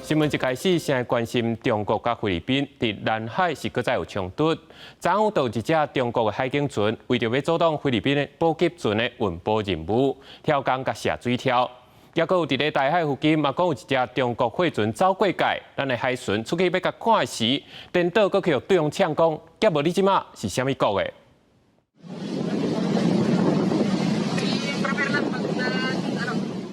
新聞一開始先關心中國佮菲律賓佇南海是閣再有衝突。昨昏有一隻中國的海警船為著欲阻擋菲律賓的補給船的運補任務，刁工共射水柱。抑閣有佇咧台海附近嘛，講有一隻中國貨船走過界，咱的海巡出去欲共看時，顛倒閣去予對方嗆講，抑無你這馬是啥物國的？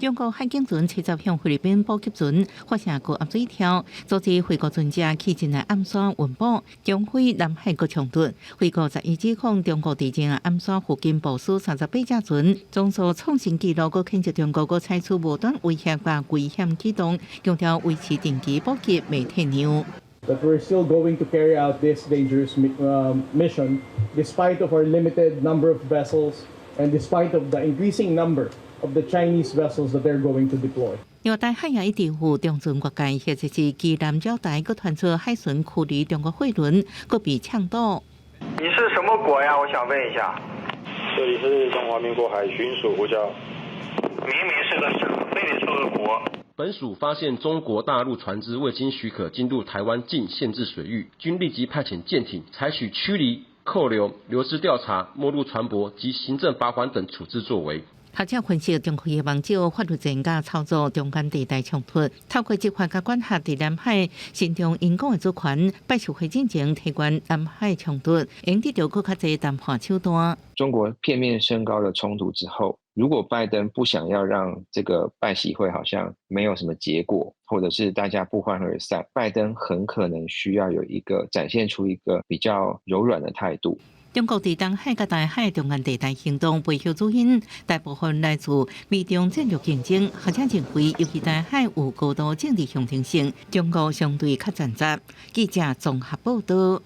中國海警船七十向菲律賓補給船發射高壓水柱，阻止菲國船隻去進來暗線運補，中菲南海閣衝突。菲國11指控中國佇這暗線附近部署38隻船，總數創新紀錄，閣譴責中國閣採取無端威脅佮危險舉動，強調維持定期補給袂退讓。 That we're still going to carry out this dangerous mission despite of our limited number of vessels and despite of the increasing number of the Chinese vessels that they're going to deploy. 另外，台海也一直有中船越界，或者是基南礁台，閣傳出海巡驅離中國貨輪，閣被嗆堵。你是什麼國呀？我想問一下。這裡是中華民國海巡署呼叫。明明是個省，非得說個國。本署發現中國大陸船隻未經許可進入台灣禁限制水域，均立即派遣艦艇採取驅離、扣留、留置調查、沒入船舶及行政罰款等處置作為。學者分析，中國希望藉法律戰佮操作中間地帶衝突，透過執法佮管轄佇南海伸張𪜶講的主權，拜習會進前提懸南海衝突，會得著閣較濟談判手段。中國片面升高了衝突之後，如果拜登不想要讓這個拜習會好像沒有什麼結果，或者是大家不歡而散，拜登很可能需要有一個展現出一個比較柔軟的態度。中國佇東海佮台海中間地帶行動背後主因，大部分來自美中戰略競爭。學者認為，尤其台海有高度政治象徵性，中國相對較掙扎。記者綜合報道。